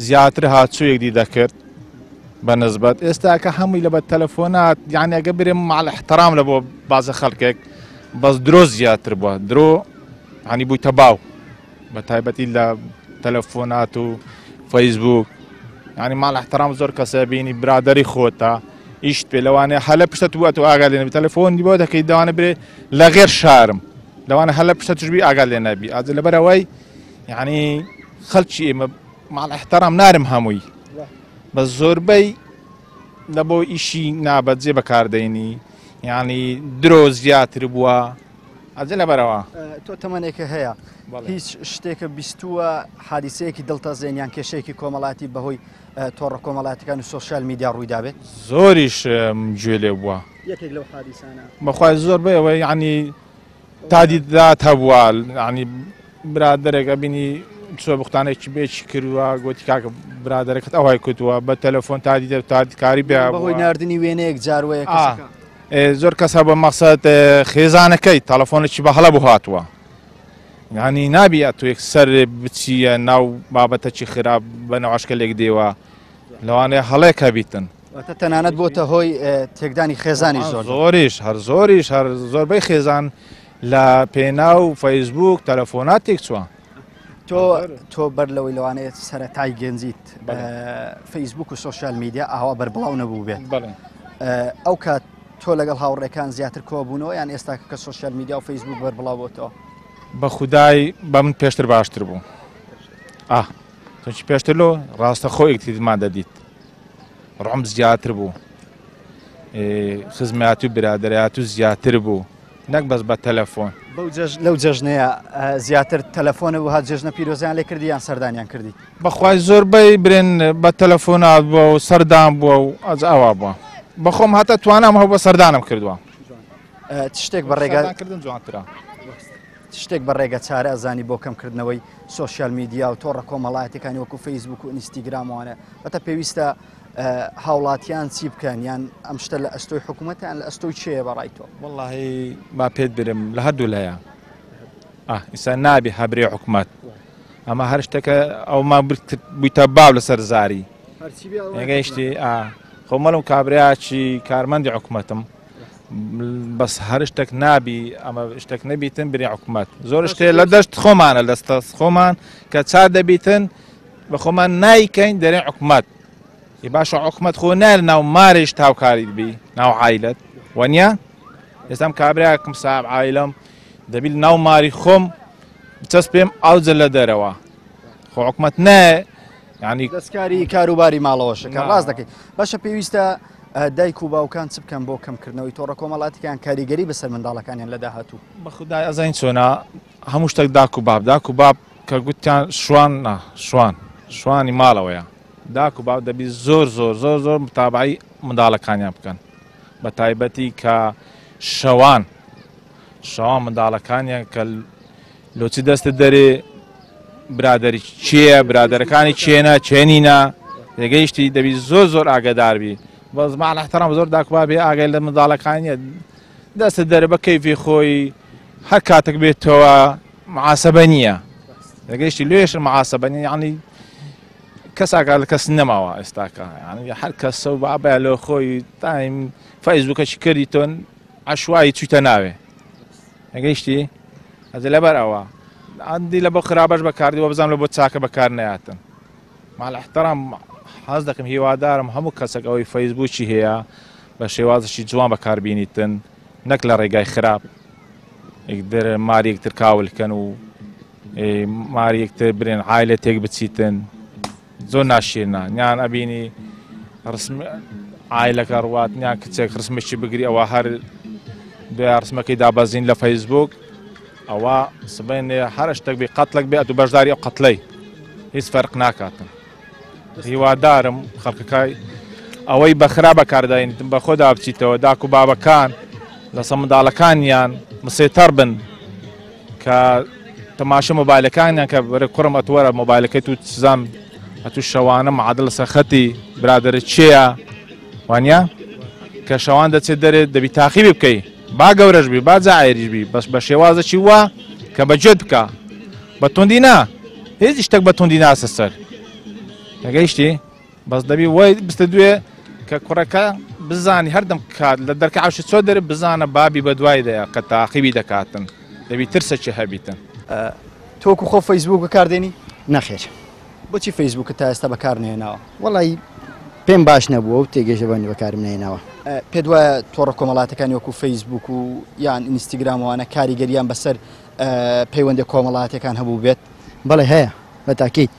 زیاتر هاتوو یەکدی دەکرد بە نسبەت ئێستا کە هەمووی لە بە تەلەفۆنات، یعنی ئەگە برێم مع الاحترام لە بۆ بازە خەڵکێک بەس درۆ زیاتر بووە، درۆ ینی بوویتە باو بە تایبەتی لە تەلەفۆنات و فەیسبوک. یعنی مع الاحترام زۆر کەسە بینی برادەری خۆتە ئیشت پێ لەوانەیە هەلە پشتە تو ئەتو ئاگا لێ نەبی، تەلەفۆنی بۆ دەکەی دەوانە برێ لە غێر شارم، لەوانە هەلە پشتە توش بی ئاگا لێ نەبی. ئازە لەبەرەوەی یعنی خەڵکی ئێمە مع الاحترام نارم هەمووی، بە زۆربەی لە بۆ ئیشی نابەجێ بەکاردەینی، یعنی درۆ زیاتر بووە. ئەجە لەبەرەوە. تۆ تەمەنێکە هەیە هیچ شتێکە بیستووە حادیسەیەکی دڵتەزێن یان کێشەیەکی کۆمەڵاتی بەهۆی تۆڕە کۆمەڵاتەکان و سۆشیال میدیا ڕوویدابێت؟ زۆریش گوێ لێ بووە. یەکێک لەو حادیسانە؟ بەخوای زۆر بەوە یعنی تادیدات هەبووە، یعنی برادەرێک ئەبینی چۆ بوختانێکی بێکی کردووە، گوتی کاکە برادەرەکەت ئەوهای کردووە، بە تەلەفۆن تادیدە تادیکاری بێ بەهۆی ناردنی وێنەیەک جاروەیە کەسەکە. زۆر کەس هەبووە مەقسەد خێزانەکەی تەلەفۆنێکی بە هەڵە بۆ هاتووە، یعنی نابی ئەتۆ یەکسەر بچیە ناو بابەتەکی خراپ بە نەواشکە لێک دێوە، لەوانەیە هەڵێک هەبیتن. واتە تەنانەت بۆتە هۆی تێکدانی خێزانی زۆر. زۆریش، هەر زۆریش، هەر زۆربەی خێزان لە پێناو فەیسبوک تەلەفۆنات تێک چووە. تۆ بەر لەوەی لەوانەیە سەرەتای گەنجیت فەیسبوک و سۆشیال میدیا ئاوا بەربڵاو نەبوو بێت. ئەو کات تۆ لەگەڵ هاوڕێکان زیاتر کۆبوونەوە یان ئێستا کە سۆشیال میدیا و فەیسبوک بەربڵاو بۆتەوە؟ بە خودای بە من پێشتر باشتر بوو. چونکی پێشتر لۆ ڕاستە خۆ یەکتریمان دەدیت، ڕۆم زیاتر بوو، خزمەت و برادەرایەت و زیاتر بوو، نەک بەس بە تەلەفۆن. لەو جەژنەیە زیاتر تەلەفۆنە بوو هات جەژنە پیرۆزیان لێ کردی یان سەردانیان کردی؟ بەخوای زۆربەی برێن بە تەلەفۆنات بووە و سەردان بووە و ئەز ئاوا بووە. بەخۆم هەتا توانام هەبووە سەردانم کردووە. شتێک بە ڕێگا کردن جوانترە. شتێک بە ڕێگە چارە ئەزانی بۆ کەمکردنەوەی سۆشیال میدیا و تۆڕە کۆمەڵایەتەکانی وەکو فەیسبوک و ئینستاگراموانە، واتە پێویستە هاوڵاتیان چی بکەن یان ئەم شتە لە ئەستۆی حکوومەتیان لە ئەستۆی چێە بەڕای تۆ؟ وەڵاهی با پێت برم لە هەردوو لایە. ئیسا نابی هەبرێ حکوومەت، ئەمە هەر شتێکە ئەوما بوویتە باو لەسەر زاری گەیشتی. خۆ مەڵم کابراچی کارمەندی حکوومەتم، بەس هەر شتێک نابی ئەمە شتێک نەبیتن بری حکوومەت. زۆر شتێ لە دەست خۆمانە، لەستە خۆمان کە چار دەبیتن بە خۆمان نایکەین دەرێن حکوومەت. باشە حکوومەت خۆ نار ناو مارێش تاوکاریت بی ناو عیلەت وەنیە؟ ئێستام کابراکم ساب عیلم دەبیل ناو ماری خۆم چەس پێم ئاوجە لە دەرەوە. خۆ حکوومەت نایە یعنی دەستکاری کاروباری ماڵەوەشەکە ڕاست دەکەیت. باشە پێویستە دایک و باوکان چ بکەن بۆ کەمکردنەوەی تۆڕە کۆمەڵاتیکان کاریگەری بەسەر منداڵەکانیان لە داهاتوو؟ بە خودای ئەزانین چۆنا هەموو شتێک داک و باب، داک و باب کە گوتیان شوان نا، شوان شوانی ماڵەوەیە. داک و باو دەبی زۆر زۆر زۆر زۆر متابعی منداڵەکانیان بکەن بە تایبەتی کە شەوان شەوان منداڵەکانیان کە لۆچی دەستت دەرێ برادری چییە برادەرەکانی چێنە چێنینە تێگەیشتی دەبی زۆر زۆر ئاگادار بی بەس مع الاحترام زۆر داکوا بێ ئاگای لە منداڵەکانیە دەستت دەرێ بە کەیفی خۆی هەر کاتێک بێتەوە معاسەبە نییە تێگەیشتی لێش معاسەبە نییە یعنی کەس ئاگا لە کەس نەماوە ئێستاکە یعنی هەر کەسە و بابە لە خۆی تایم فەیسبووکەشی کردی تۆن عشوایی چوویتە ناوێ نەگەیشتی ئەز لەبەر ئەوە ئەندی لە بۆ خراپەش بەکاردی وە بزانم لە بۆ چاکە بەکار نەیاتن مع الاحترام حەز دەکەم هیوادارم هەموو کەسێک ئەوەی فەیسبووکی هەیە بە شێوازێکی جوان بەکاربینیتن نەک لە ڕێگای خراپ یەکتر ماری یەکتر کاولکەن و ماری یەکتر برێن عایلە تێک بچیتن زۆر ناشیرنە نیان ئەبینی ڕسم عایلەکە ڕوات نیان کچێک ڕسمێکی بگری ئەوە هەر دوای ڕسمەکەی دابەزین لە فەیسبوک ئەوە سبەینێ هەر شتێک بی قەتڵێک بێ ئەتوو بەشداری ئەو قەتڵەی هیچ فەرق ناکاتن هیوادارم خەڵکەکای ئەوەی بە خراپ بەکارداینتن بە خۆدا بچیتەوە داک و بابەکان لەسە منداڵەکانیان مسێتەر بن کە تەماشە مۆبایلەکانیان کە بەرە کوڕم ئەتوەرە مۆبایلەکەی تو چزان ئەتو شەوانە معادل لەسەر خەتی برادەرە چێە وانە کە شەوان دەچێت دەرێت دەبی تاقیبی بکەی با گەورەش بی با جاعێریش بی بەس بە شێوازەکی وا کە بە گوێت بکە بە توندی نا هیچ شتێک بە توندی ناسە سەر تەگەیشتی بەس دەبی وای بستە دوێ کە کوڕەکە بزانی هەردەم کات لە دەرکە عەوشی چۆ دەرێ بزانە بابی بە دوای دەیە کە تاقیبی دەکاتن دەبی ترسەکی هەبیتن. تۆ وەکو خۆ فەیسبووک بەکار دێنی؟ نەخێر. بۆچی فەیسبووکت تا ئێستا بەکار نەهێناوە؟ وەڵی پێم باش نەبووە و تێگەیشتە بەنی بەکارم نەهێناوە. پێت وایە تۆڕە کۆمەڵاتەکانی وەکو فەیسبووک و یان ئینستیگرام وانە کاریگەریان بەسەر پەیوەندە کۆمەڵاتەکان هەبوو بێت؟ بەڵێ هەیە بە تاکید.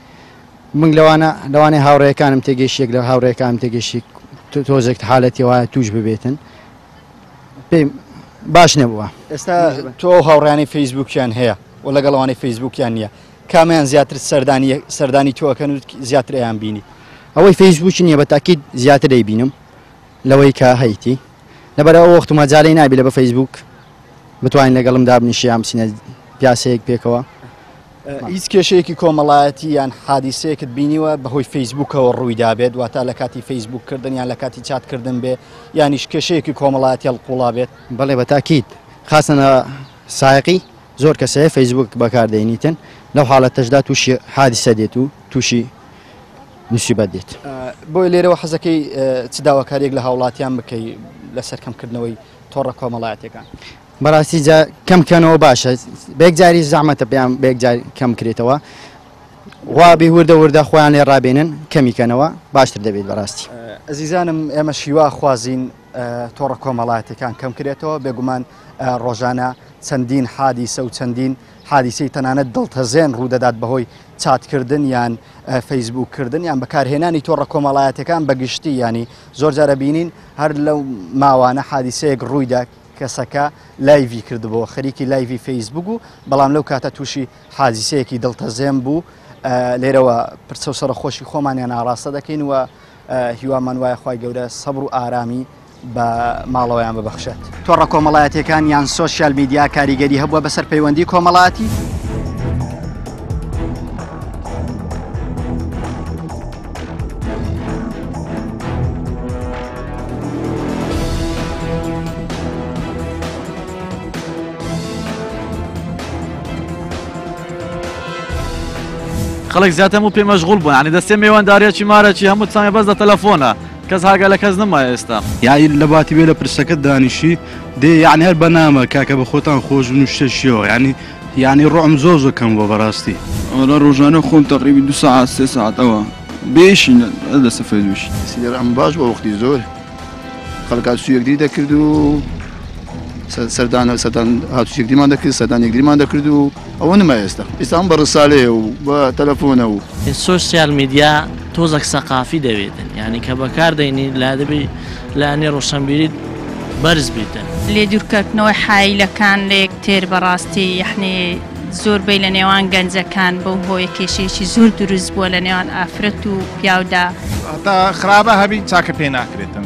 من لەوانە لەوانەیە هاوڕێیەکانم تێگەیشت یەک لە هاوڕێیەکانم تێگەیشت تۆزێک حالەتی وایە توش ببێتن پێم باش نەبووە. ئێستا تۆ ئەو هاوڕێیانەی فەیسبووکیان هەیە و لەگەڵ ئەوانەی فەیسبووکیان نییە کامیان زیاتر سەردانی سەردانی تۆ ئەکەن و زیاتر ئەیان بینی؟ ئەوەی فەیسبووکی نییە بە تاکید زیاتر دەیبینم لەوەی کە هەیتی لەبەر ئەو وەخت و مەجالەی نابی لە بە فەیسبووک بتوانین لەگەڵم دابنیشی یان بچینە پیاسەیەک پێکەوە. هیچ کێشەیەکی کۆمەڵایەتی یان حادیسەیەکت بینیوە بەهۆی فەیسبوکەوە ڕوویدابێت واتە لە کاتی فەیسبوک کردن یان لە کاتی چات کردن بێ یانیش کێشەیەکی کۆمەڵایەتی هەڵقوڵا بێت؟ بەڵێ بە تاکید خاستەنە سایەقی زۆر کەس هەیە فەیسبوک بەکار دەینیتن لەو حاڵەتەشدا تووشی حادیسە دێت و تووشی مسیبەت دێت. بۆیە لێرەوە حەزەکەی چ داواکاریەک لە هاوڵاتیان بکەی لەسەر کەمکردنەوەی تۆڕە کۆمەڵایەتیەکان؟ بەڕاستی جا کەم کەنەوە باشە بەیەکجاری زەحمەتە پێیان بەیەکجار کەم کرێتەوە وا بێ وردە وردە خۆیان لێ ڕابێنن کەمی کەنەوە باشتر دەبێت بەڕاستی. ئەزیزانم ئێمە شیوا خوازین تۆڕە کۆمەڵایەتەکان کەم کرێتەوە بێگومان ڕۆژانە چەندین حادیسە و چەندین حادیسەی تەنانەت دڵتەزێن ڕوودەدات بەهۆی چاتکردن یان فەیسبوک کردن یان بەکارهێنانی تۆڕە کۆمەڵایەتەکان بەگشتی ینی زۆر جارە بینین هەر لەو ماوانە حادیسەیەک ڕوویدا کەسەکە لایڤی کردبووە خەریکی لایڤی فەیسبوک بوو بەڵام لەو کاتە تووشی حادیسەیەکی دڵتەزێن بوو لێرەوە پرسە و سەرەخۆشی خۆمانیان ئاڕاستە دەکەین و هیوامان وایە خوای گەورە سەبر و ئارامی بە ماڵەوەیان ببەخشێت. تۆڕە کۆمەڵایەتیەکان یان سۆشیال میدیا کاریگەری هەبووە بەسەر پەیوەندی کۆمەڵایەتی؟ خەڵک زیاتر هەموو پێ مەشغوڵ بوون یعنی دەستێ مێوانداریەکی مارەکی هەموو چاوێ بەس لە تەلەفۆنە کەس هاگا لە کەس نەما ئێستا. یاعی لە باتی بێ لە پرسەکەت دانیشی دێ یعنی هەر بەنامە کاکە بە خۆتان خۆش بن و شتێکیەوە یعنی یعنی ڕۆعم زۆر زۆر کەم بووە بەڕاستی. وەڵا ڕۆژانە خۆم تەقریبی دوو سەعات سێ سەعات ئەوە بێ ئیشی لەسەر فەیسبووکی. سیدی ڕەحم باش بووە وەختی زۆر خەڵک هاتوچۆی یەکدری دەکرد و سەردان سەردان هاتوچۆی یەکدریمان دەکرد سەردان یەکدریمان دەکرد و ئەوە نما ئێستا ئێستا هەم بە ڕسالەیە و بە تەلەفۆنە و. سۆسیال میدیا تۆزەک سەقافی دەوێتن یانی کە بەکار دەینی لا دەبی لایەنی ڕۆشەنبیریت بەرز بیتن. لێ دوورکەوتنەوەی حایلەکان لە یەکتر بەڕاستی یەحنی زۆربەی لە نێوان گەنجەکان بەو هۆیە کێشەیەکی زۆر دروست بووە لە نێوان ئافرەت و پیاودا. هەتا خراپە هەبی چاکە پێ ناکرێتن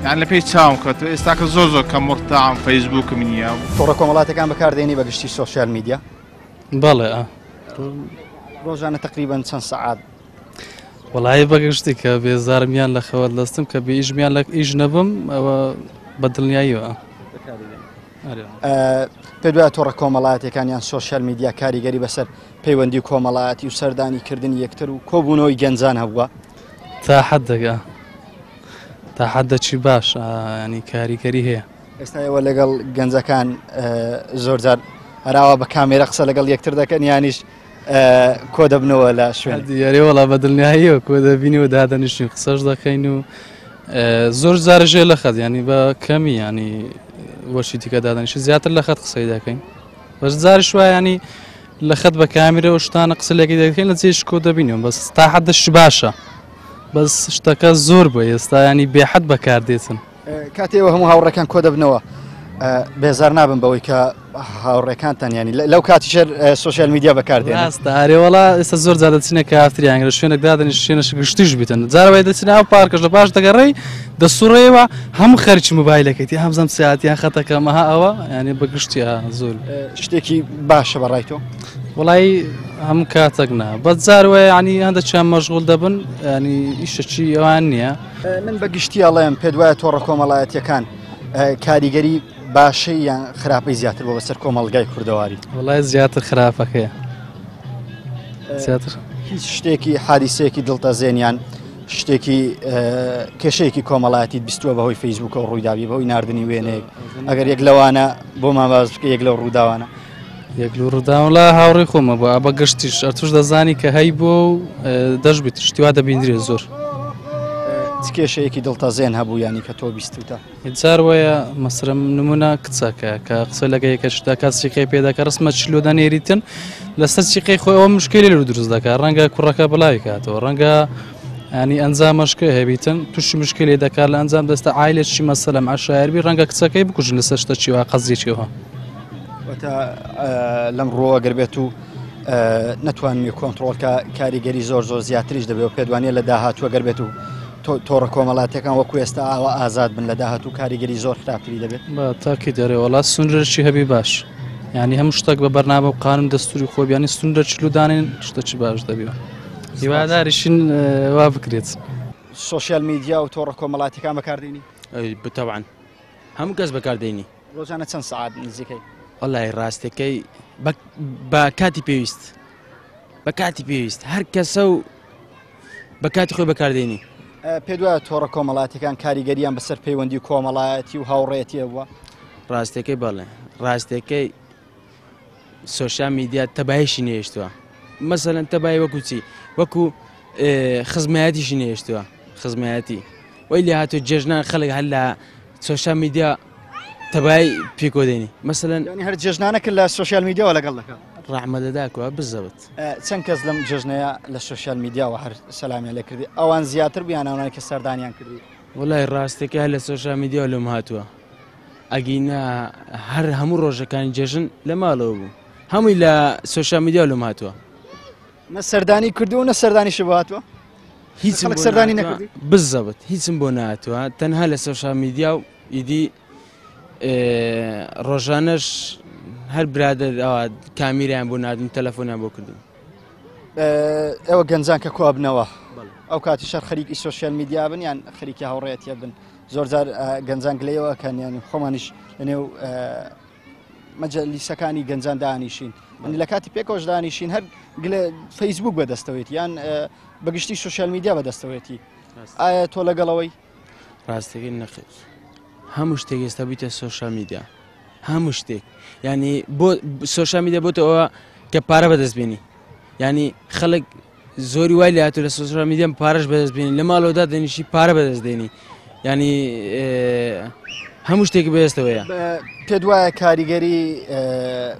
یان لە پێی چاوم کە تۆ ئێستاکە زۆر زۆر کەم مڕتاعم فەیسبووکم نییە. تۆڕە کۆمەڵاتەکان بەکاردێنی بە گشتی سۆشیال میدیا؟ بەڵێ ئا. ڕۆژانە تەقریبەن چەند سەعات؟ وەڵایی بە گشتی کە بێزارم یان لە خەوەت دەستم کە بێ ئیشم یان لە ئیش نەبم ئەوە بە دڵنیاییەوە. پێت وایە تۆڕە کۆمەڵایەتیەکان یان سۆشیال میدیا کاریگەری بەسەر پەیوەندی کۆمەڵایەتی و سەردانی کردنی یەکتر و کۆبوونەوەی گەنجان هەبووە؟ تا حدێکە تا حدێکی باش ینی کاریگەری هەیە. ئێستا ئێوە لەگەڵ گەنجەکان زۆرجار هەراوە بە کامێرە قسە لەگەڵ یەکتر دەکەن یانیش کۆ دەبنەوە لە شوێن دیارێ وەڵا بە دڵنیاییەوە کۆ دەبینی و دادەنیشین قسەش دەکەین و زۆر جارژێ لە خەت ینی بە کەمی ینی وەشی دیکە دادەنیشی زیاتر لە خەت قسەی دەکەین بەس جارش وایە ینی لە خەت بە کامیرە و شتانە قسە لەگەی دەکەین لە جێش کۆ دەبینەوە بەس تا حەدش باشە بەس شتەکە زۆر بووە ئێستا ینی بێحەد بەکاردێتن کاتێ ئێوە هەموو هاوڕێکان کۆ دەبنەوە بێزار نابن بەوەی کە هاوڕێکانتان ینی لەو کاتیشەر سوسیال میدیا بەکاردێن ڕاستە ئەرێ وەڵا ئێستا زۆر جار دەچینە کافتریان لە شوێنێک دادەنیش شوێنەش گشتیش بیتن جارەوەی دەچینە ئەو پارکەش لە باش دەگەڕێی دەسوڕێەوە هەموو خەرکی موبایلەکەیتی هەمزەم ساعتیان خەتەکە مەها ئەوە ینی بە گشتی زۆر شتێکی باشە بەڕای تۆ وڵی هەموو کاتێک نا بەس جار وایە ینی هەندێکیان مەشغول دەبن ینی ئیشەکی ئەوان نییە من بە گشتی ئەڵێم پێت وایە تۆڕە کۆمەڵایەتیەکان کاریگەری باشەی یان خراپەی زیاتر بۆ بەسەر کۆمەڵگای کوردەواری؟ وڵای زیاتر خراپەکەیە زیاتر هیچ شتێکی حادیسەیەکی دڵتەزێنیان شتێکی کێشەیەکی کۆمەڵایەتی بیستووە بەهۆی فەیسبووکەوە ڕوویدابی بەهۆی ناردنی وێنەیەک ئەگەر یەک لەوانە بۆمان باس بکە یەک لەو ڕووداوانە یەک لەو ڕووداوە لە هاوڕێی خۆمە بوو بە گشتیش ئەتوش دەزانی کە هەی بووە و دەش بیت شتی وا دەبیندرێت زۆر. چ کێشەیەکی دڵتەزێن هەبوو یانی کە تۆ بیستوتە؟ جار وایە مەسرم نمونە کچەکە کە قسە لەگە یەکەش دەکات سیقەی پێ دەکە ڕسمە چلۆ دەنێریتن لەسەر سیقەی خۆی ئەوە مشکلی لە دروست دەکات ڕەنگە کوڕەکە بڵاوی کاتەوە ڕەنگە ینی ئەنجامەشکە هەبیتن تووشی مشکلی دەکات لە ئەنجام دەستە عیلێکی مەسەلم عشایربی ڕەنگە کچەکەی بکوژن لەسەر شتە چیوە قەزیەکیەوە. واتە لەم ڕووە گەر بێت و نەتوانمی کۆنتترۆلکە کاریگەری زۆر زۆر زیاتریش دەبێت و پێدوانە لە داهاتووە گەر بێت و تۆڕە کۆمەڵاتەکان وەکو ئێستا ئاوا ئازاد بن لە داهاتوو کاریگەری زۆر خراپتری دەبێت بە تاکی دەرێ وڵات سنوورەکی هەبی باش یعنی هەموو شتێک بە بەرنامە و قانون دەستوری خۆبیانی سنوورە چلو دانێن شتەکی باش دەبی هیواداریشین وا بکرێت. سۆشیال میدیا و تۆڕە کۆمەڵاتیەکان بەکاردێنی؟ بتەوان هەموو کەس بەکاردێنی. ڕۆژانە چەند سەعات نزیکەی؟ وەڵی ڕاستەکەی بە کاتی پێویست بە کاتی پێویست هەر کەسە و بە کاتی خۆی بەکاردێنی. پێت وایە تۆڕە کۆمەڵاتیەکان کاریگەریان بەسەر پەیوەندی کۆمەڵایەتی و هاوڕێیەتی هەبووە؟ ڕاستەکەی بەڵێ ڕاستەکەی سۆشیال میدیا تەبایشی نێشتووە مەسەلەن تەبای وەکو چی وەکو خزمایەتیشی نێشتووە خزمایەتی وەی لێ هاتو جێژنان خەڵک هەر لە سۆشیال میدیا تەبای پێکۆ دێنی مەسەلەن یعنی هەر جێژنانە کرد لە سۆشیال میدیاوە لەگەڵ دەکات ڕەحمە دەداکوە بزەبت چەند کەس لەم جێژنەیە لە سۆشیال میدیاوە هەر سەلامیان لێ کردی ئەوان زیاتر بوو یان ئەوانەی کە سەردانیان کردی؟ وەڵای ڕاستەکە هەر لە سۆشیال میدیاوە لۆم هاتووە ئەگینا هەر هەموو ڕۆژەکانی جێژن لە ماڵەوە بوو هەمووی لە سۆشیال میدیاوە لۆم هاتووە. نە سەردانی کردووە و نە سەردانیشی بۆ هاتووە؟ هیچم خەڵک بۆ سەردانی نەهاتووە نەکردی؟ بزەبت هیچم بۆ نەهاتووە تەنها لە سۆشیال میدیا و ئیدی ڕۆژانەش هەر برادەر ئەوە کامیرایان بۆ ناردم تەلەفۆنیان بۆ کردم. ئێوە گەنجان کە کۆبنەوە ئەو کاتی شەر خەریکی سۆشیال میدیا بن یان خەریکی هاوڕێیەتیە بن زۆر جار گەنجان گلەیەوە کەن یانی خۆمانیش لەنێو مەجلیسەکانی گەنجان دانیشین من لە کاتی پێکەوەش دانیشین هەر گلە فەیسبوک بەدەستەوەیت یان بەگشتی سوسیال میدیا بەدەستەوەیەتی ئایا تۆ لەگەڵەوەی؟ ڕاستەکەی نەخێر هەموو شتێک ئێستا بیتە سۆشیال میدیا هەموو شتێک ینی بۆ سۆشیال میدیا بۆتە ئەوە کە پارە بەدەست بێنی ینی خەڵک زۆری وای لاتو لە سۆشیال میدیا پارەش بەدەست بێنی لە ماڵەوەدا دەنیشی پارە بەدەست دێنی ینی هەموو شتێکی بەدەستەوەیە. پێت وایە کاریگەری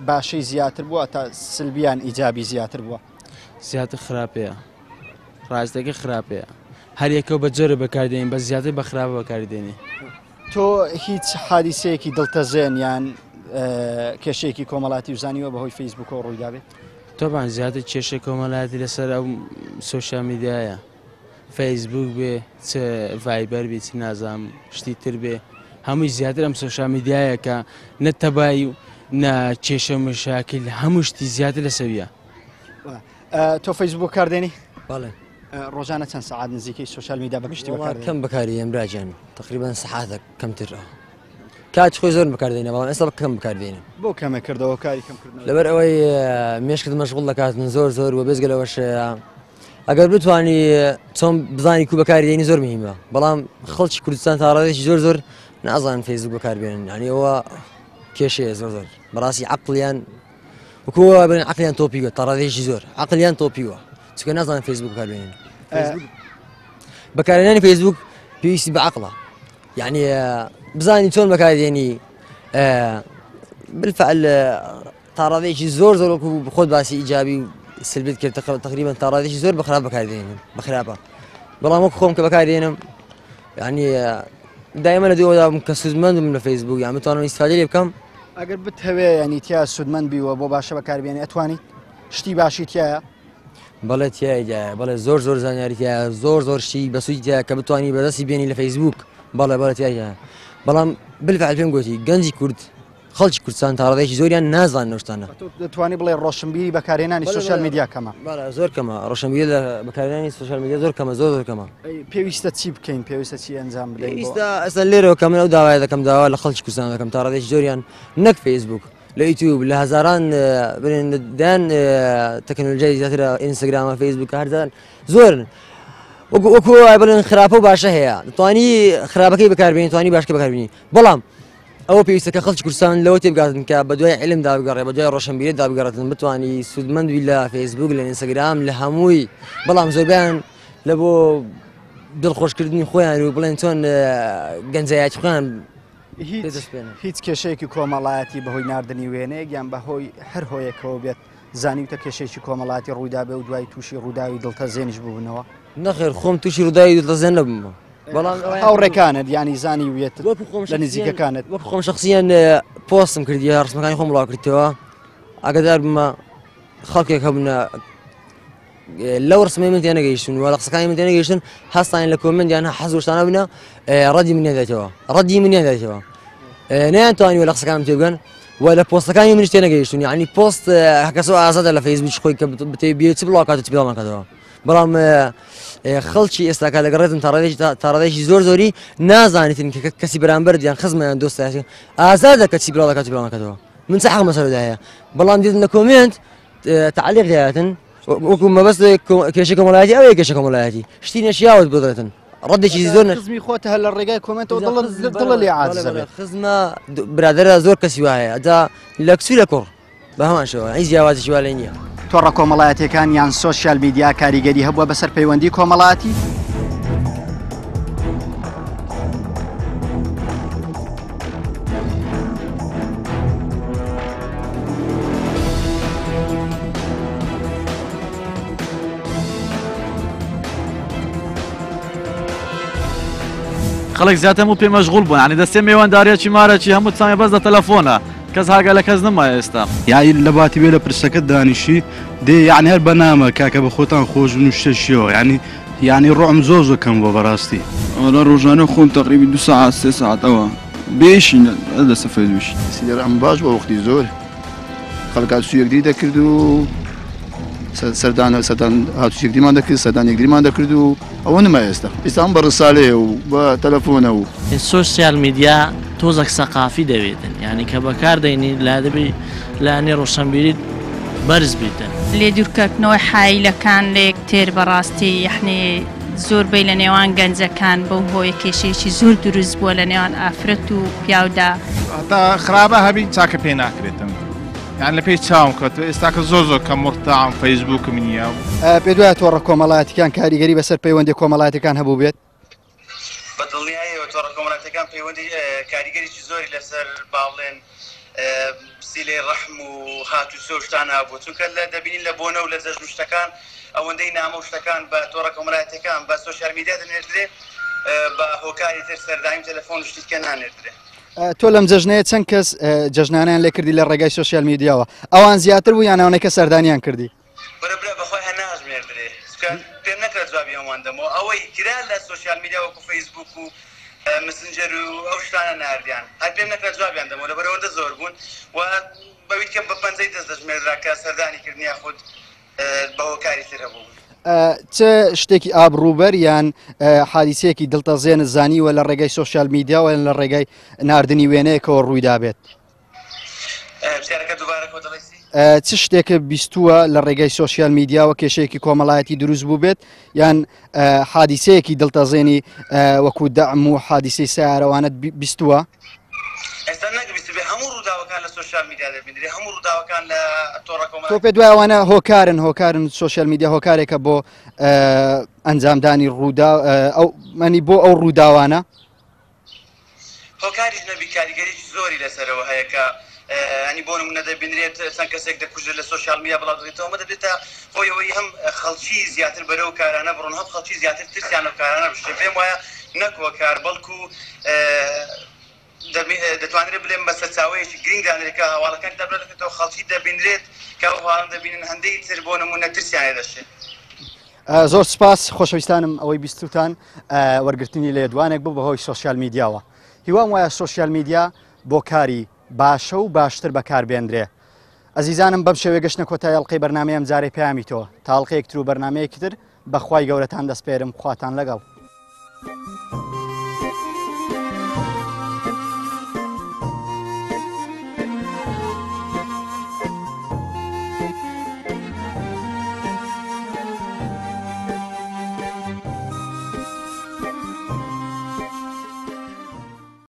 باشەی زیاتر بووە تا سلبیان ئیجابی زیاتر بووە؟ زیاتر خراپەیە ڕاستەکە خراپەیە هەر یەکەو بە جۆرە بەکاردێنین بە زیاتر بە خراپە بەکاری دێنی. تۆ هیچ حادیسەیەکی دڵتەزێن یان کێشەیەکی کۆمەڵاتی و زانیوە بەهۆی فەیسبووکەوە ڕوویدابێت؟ تەبعەن زیاتر کێشەی کۆمەڵایەتی لەسەر ئەو سۆشیال میدیایە فەیسبوک بێ چ ڤایبەر بێ چ نازانم شتی تر بێ هەمووی زیاتر ئەم سۆشیال میدیایە کە نە تەبایی و نە کێشە و مشاکل هەموو شتی زیاتر لەسەویە. تۆ فەیسبوک کاردێنی؟ بەڵێ. ڕۆژانە چەند سەعات نزیکەی سۆشیال میدیا بەگشتی بەکار کەم بەکاری دێنم براجان تقریبا سەعاتێک کەمتر کات خۆی زۆر بەکاردێنە بەڵام ئێستا کەم بەکاردێنم. بۆ کەمە کردەوە کاری کەم کردنەوە؟ لەبەر ئەوەی مێشکت مەشغوڵ دەکات زۆر زۆر و بێزگە لەوەش ئەگەر بتانی چۆن بزانی کو بەکاری دێنی زۆر مهمە بەڵام خەڵکی کوردستان تا ڕادەیەکی زۆر زۆر نازانن فەیسبوک بەکاربێنن یعنی ئەوە کێشەیە زۆر زۆر بەڕاستی عەقڵیان وەکو بڵێن عەقڵیان تۆپیوە تا ڕادەیەکی زۆر عەقڵیان تۆپیوە چونکە نازانن فەیسبوک بەکاربێنن. بەکارهێنانی فەیسبوک پێویستی بە عەقڵە یعنی بزانی چۆن بەکاردێنی بالفعل تا ڕادەیەکی زۆر زۆر وەکو خۆت باسی ئیجابی و سلبیت کرد تقریبا تا ڕادەیەکی زۆر بەخراپ بەکاردێنم بەخراپە بەڵام وەک خۆم کە بەکاردێنم یعنی دایمە لە دووەدا بووم کە سوودمەندم لە فەیسبوک یان بتوانم ئیسفادە لێ بکەم. ئەگەر بتهەوێ ینی تیا سوودمەند بیوە بۆ باشە بەکاربێنی ئەتوانی شتی باشی تایە؟ بەڵێ تیایدایە بەڵێ زۆر زۆر زانیاری تایە زۆر زۆر شتی بەسوودی تایە کە بتوانی بەدەستی بێنی لە فەیسبوک بەڵێ بەڵێ تیایدایە بەڵام بالفعل پێم گوتی گەنجی کورد خەڵکی کوردستان تا ڕادەیەکی زۆریان نازانن ئەو شتانە. تۆ دەتوانی بڵێ ڕۆشنبیری بەکارهێنانی سۆشیال میدیا کەمە؟ بەڵێ زۆر کەمە ڕۆشنبیری لە بەکارهێنانی سۆشیال میدیا زۆر کەمە زۆر زۆر کەمە. پێویستە چی بکەین؟ پێویستە چی ئەنجام بدەین؟ پێویستە ئێستا لێرەوە کە من ئەو داوایە دەکەم داوا لە خەڵکی کوردستان دەکەم تا ڕادەیەکی زۆریان نەک فەیسبوک لە یوتیوب لە هەزاران بڵێن دەیان تەکنەلۆژیای زیاترە ئینستاگرامە فەیسبوک هەرزان زۆرن وەکو وەکو بڵێن خراپە و باشە هەیە توانی خراپەکەی بەکاربێنی توانی باشکە بەکاربێنی بەڵام ئەوە پێویستە کە خەڵکی کوردستان لەوە تێبگاتن کە بەدوای عیلمدا بگەڕێ بەدوای ڕۆشنبیریدا بگەڕێتن بتوانی سوودمەند بی لە فەیسبوک لە ئینستاگرام لە هەمووی بەڵام زۆربیان لە بۆ دڵخۆشکردنی خۆیان و بڵێن چۆن گەنجایەتی خۆیان هیچ کێشەیەکی کۆمەڵایەتی بەهۆی ناردنی وێنەیەک یان بەهۆی هەر هۆیەکەوە بێت زانیوتە کێشەیەکی کۆمەڵاتی ڕوویدابێ و دوای تووشی ڕووداوی دڵتەزێنیش ببنەوە؟ نەخێر خۆم تووشی ڕووداوی دڵتەزێن نەبوومەوە بەڵام هاوڕێکانت یانی زانیویەت لە نزیکەکانت؟ وەک خۆم شخصیان پۆستم کردیە ڕسمەکانی خۆم بڵاو کردەوە ئاگادار بمە خەڵکێک هەبوونە لەو ڕسمەی من تێنەگەیشتن و لە قسەکانی من تێنەگەیشتن هەستان لە کۆمنت یان حەز و شتانە بنە ڕەدی منیان دایتەوە ڕەدی منیان دایتەوە نەیان توانیوە لە قسەکانم تێبگەن و لە پۆستەکانی منیش تێنەگەیشتون یعنی پۆست کەسەوە ئازادە لە فەیسبوک خۆی کە بتێ بێ چ بڵاو کات چ بڵاو نەکاتەوە بەڵام خەڵکی ئێستاکە لەگەڕێتن تاڕادەیەکی زۆر زۆری نازانیتن کە کەسی بەرامبەر یان خزمیان دۆستایەتی ئازادە کە چی بڵاو دەکات چ بڵاو نەکاتەوە من چ حەقم لەسەردا هەیە بەڵام دێتن لە کۆمێنت تعلیق دەیاتن وەکو مەبەست کێشە کۆمەڵایەتی ئەوەیە کێشە کۆمەڵایەتی شتی نەشیاوت بۆ دەڵێتن ڕەدێکی زۆر خزمی خۆت هەر لە ڕێگای کۆمێنتەوە دڵە لێ عاجزە بێت خزمە برادەرە زۆر کەسی وایە ئەجا لە کچ و لە کوڕ بە هەمان شێوە هیچ جیاوازیی وا لێ نییە. تۆڕە کۆمەڵایەتیەکان یان سۆشیال میدیا کاریگەری هەبووە بەسەر پەیوەندی کۆمەڵایەتی؟ خەڵک زیاتر هەموو پێ مەشغوڵ بوون یعنی دەستێ مێوانداریەکی مارەکی هەموو چاوێ بەس لە تەلەفۆنە کەس هاگا لە کەس نەما ئێستا. یاعی لە باتی بێ لە پرسەکەت دانیشی دێ یعنی هەر بەنامە کاکە بە خۆتان خۆش بن و شتەشیەوە یعنی یعنی ڕۆعم زۆر زۆر کەم بووە بەڕاستی. وەڵا ڕۆژانە خۆم تەقریبی دو سەعات سێ سەعات ئەوە بێ ئیشی لەسەر فەیسبووکی. سیدەر ئەم باش بووە وەختی زۆر خەڵک هاتوچۆی یەکدری دەکرد و سەردان سەردان هاتوچۆی یەکدریمان دەکرد سەردان یەکدریمان دەکرد و ئەوە نما ئێستا ئێستا هەم بە ڕسالەیە و بە تەلەفۆنە و. سۆسیال میدیا تۆزەک سەقافی دەوێتن یانی کە بەکار دەینی لا دەبی لایەنی ڕۆشەنبیریت بەرز بیتن. لێ دوورکەوتنەوەی حایلەکان لە یەکتر بەڕاستی یەحنی زۆربەی لە نێوان گەنجەکان بەو هۆیە کێشەیەکی زۆر دروست بووە لە نێوان ئافرەت و پیاودا. هەتا خراپە هەبی چاکە پێ ناکرێتن یان لە پێی چاوم کەوتوە ئێستاکە زۆر زۆر کەم مورتاعم فەیسبووکم نییە. پێت وایە تۆڕە کۆمەڵایەتیکان کاریگەری بەسەر پەیوەندیە کۆمەڵایەتیەکان هەبووبێت؟ بە دڵنیاییەوە تۆڕە کۆمەڵایەتیەکان پەیوەندی کاریگەریی زۆری لەسەر با بڵێن سیلەی ڕەحم و هاتوچۆ و شتان هەبوو چونکە لە دەبینین لە بۆنە و لە جەژن و شتەکان ئەوەندەی نامە و شتەکان بە تۆڕە کۆمەڵایەتیەکان بە سۆشیال میدیا دەنێردرێ بە هۆکاری تر سەردانی و تەلەفۆن و شتی دیکە نانێردرێ. تۆ لەم جەژنەیە چەند کەس جەژنانیان لێ کردی لە ڕێگای سۆشیال میدیاوە؟ ئەوان زیاتر بوو یان ئەوانەی کە سەردانیان کردی؟ وەرە برا بەخوای هەر ناژمێردرێ چونکە پێم نەکرا جوابی هەمووان دەمەوە ئەوەی کرا لە سۆشیال میدیا وەکو فەیسبووک و مسنجەر و ئەو شتانە ناردیان هەر پێم نەکرا جوابیان دەمەوە لەبەر ئەوەندە زۆر بوون و بەوی کە بە پەنجەی دەست دەژمێردرا کە سەردانی کردن یاخود بە هۆکاری تر هەبوو. چ شتێکی ئابڕووبەر یان حادیسەیەکی دڵتەزێنت زانیوە لە ڕێگای سۆشیال میدیاوە یان لە ڕێگای ناردنی وێنەیەکەوە ڕوویدابێت؟ پرسیارەکە دووبارە کەوە دەڵێی چی؟ چ شتێکت بیستووە لە ڕێگای سۆشیال میدیاوە کێشەیەکی کۆمەڵایەتی دروست بووبێت یان حادیسەیەکی دڵتەزێنی وەکو دەعم و حادیسەی سەیارەوانەت بیستووە؟ ئێستا نەک بیستبێ هەموو ڕووداوەکان لە سۆشیال میدیا دەبیندرێ هەموو ڕووداوەکان لە تۆڕە تۆ کۆمەڵایەتی پێت وایە ئەوانە هۆکارن هۆکارن سۆشیال میدیا هۆکارێکە بۆ ئەنجامدانی ڕوودا ئەو مەنی بۆ ئەو ڕووداوانە؟ هۆکاریش نەبی کاریگەریی زۆری لەسەرەوە هەیە کە ینی بۆ نمونە دەبینرێت چەند کەسێک دەکوژرێت لە سۆشیال میدیا بڵاو دەکرێتەوە ئەمە دەبێتە هۆی ئەوەی هەم خەڵکی زیاتر بەرەو کارانە بڕۆن هەم خەڵکی زیاتر ترسیان لەو کارانە بشێت پێم وایە نەک هۆکار بەڵکو دەتوانرێت بلێم بە سەرچاوەیەکی گرنگ دانرێت کە هەواڵەکان دابرا دەکرێتەوە خەڵکی دەبینرێت کە ئەو هەواڵانە دەبینن هەندێکی تر بۆ نمونە ترسیان لێ دەشێت. زۆر سپاس خۆشەویستانم ئەوەی بیستوتان وەرگرتنی لێدوانێک بوو بەهۆی سۆشیال میدیاوە هیوام وایە سۆشیال میدیا بۆ کاری باشە و باشتر بەکاربێندرێ ئەزیزانم بەم شێوەیە گەشتنە کۆتای ئەڵقەی بەرنامەی ئەمجارەی پەیامی تۆ تا ئەڵقەیەک تر و بەرنامەیەکی تر بەخوای گەورەتان دەسپێرم خواتان لەگەڵ.